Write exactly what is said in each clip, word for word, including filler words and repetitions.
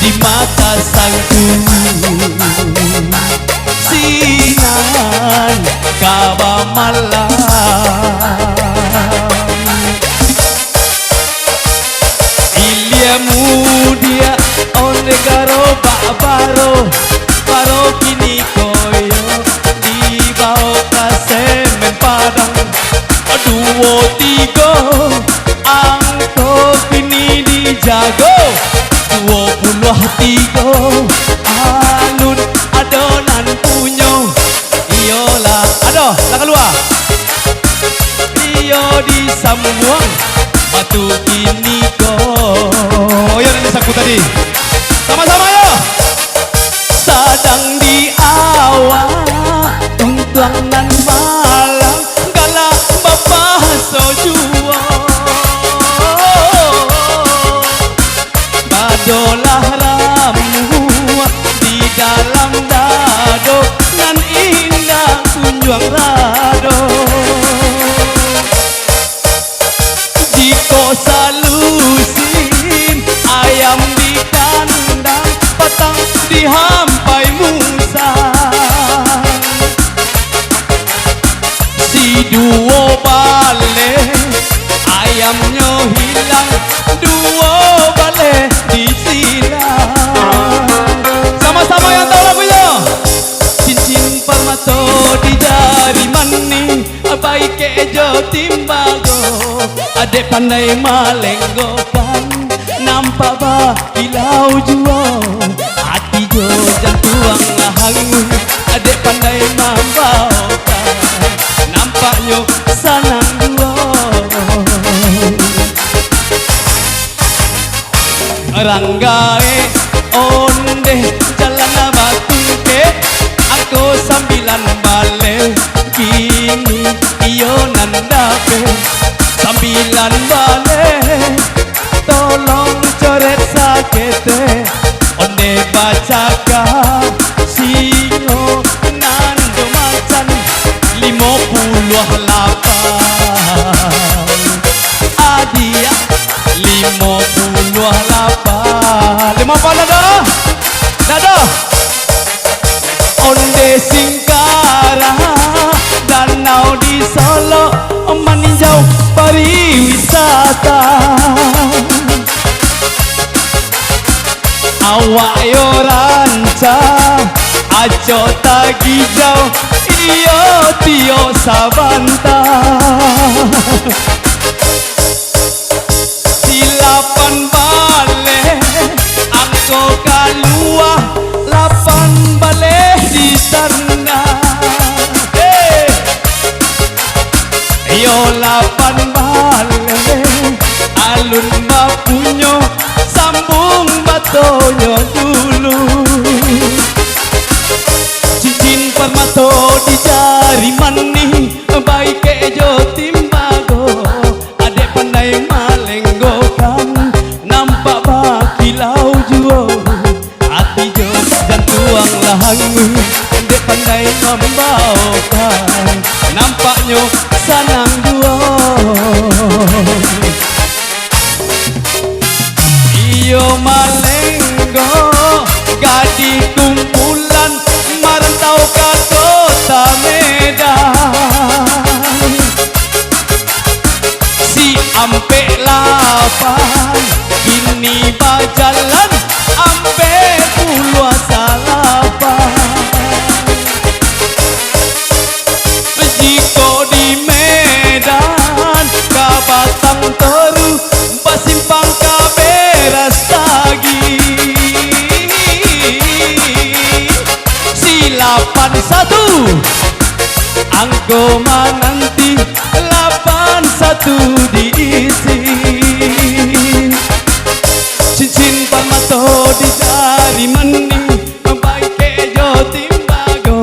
Di mata sangku sinan ka bamalam. Ilia mudiak onde garobak baro, baro kini koyo dibao ka semen Padang. Duo tigo angko kini dijago, duo puluah tigo alun ado nan punyo. Iyolah, ado lah kalua. Iyo disambuang batu kini ko. Iyo nan disaku tadi. Sama-sama yo. Sadang di awak untuang nan malang, galak bapaso juo. Badolah ramuak di dalam dado, nan indak tunjuang rado. Jikok salusin ayam di kandang, patang dihampai musang. Si duo baleh ayamnyo hilang, duo baleh disilang. Sama-sama yang tahu lagunyo. Cincin parmato di jari manih, baikek jo timbago. Adek pandai malenggokan, nampak bakilau juo. Ati jo jantuang lah hanguih, adek pandai mambaokan, nampaknyo sanang juo. Ranggaek ondeh jalan batungkek, angko sambilan baleh, kini iyo nan dapek. Sambilan baleh, tolong coret saketek. Ondeh bacakak, singo nan jo macan, limo puluah lapan. Adiak, limo puluah lapan. Limo puluah lapan ado? Dak ado. Onde Singkara, danau di Solok, maninjau pariwisata. Awak yo rancak, acok tagijau, iyo tiok sabanta. Si lapan baleh, angko kalua, lapan baleh di tana. Hei! Iyo lapan baleh, alun bapunyo, sambung batonyo dulu. Cincin parmato di jari manih, baikek jo timbago. Adek pandai malenggokan, nampak bakilau juo. Ati jo jantuang lah hanguih, dek pandai mambaokan, nampaknyo sanang juo. Iyo malenggo, gadih kumpulan marantau ka kota Medan. Si ampek lapan, kini bajalan ampek puluah salapan. Jikok di Medan ka Batang Toru, basimpang ka Berastagi. Si lapan satu, angko mananti, lapan satu diisi. Cincin parmato di jari manih, baikek jo timbago.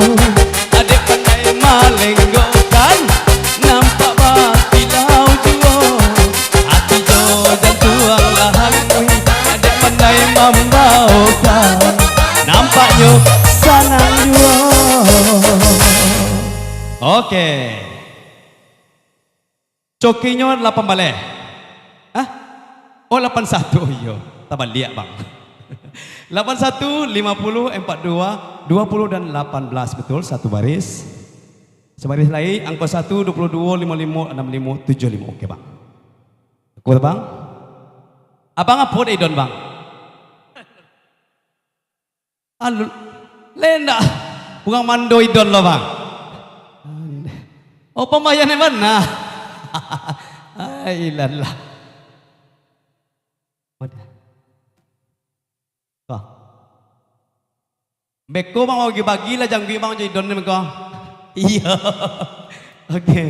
Adek pandai malenggokan, nampak bakilau juo. Ati jo jantuang lah hanguih, adek pandai mambaokan, nampaknyo sanang juo. Oke. Cokinyo lapan baleh. Hah? Oh, lapan satu. Oh, iyo. Tabaliak, Bang. Lapan satu, lima puluh, empat dua, dua puluh, dan lapan belas. Betul, satu baris. Sabaris lai, angko satu, dua puluh dua, lima lima, anam lima, tujuh lima. Oke, Bang. Kuat, Bang? Abang apo dek Idon, Bang? Alu, lendak. Kurang mando Idon lo, Bang. Oh, pambayar ni bana. Ai, ilah lah. Wadah. Wah. Beko Bang bagi-bagi lah jangguik Bang jo Idon ni beko. Iya. Oke.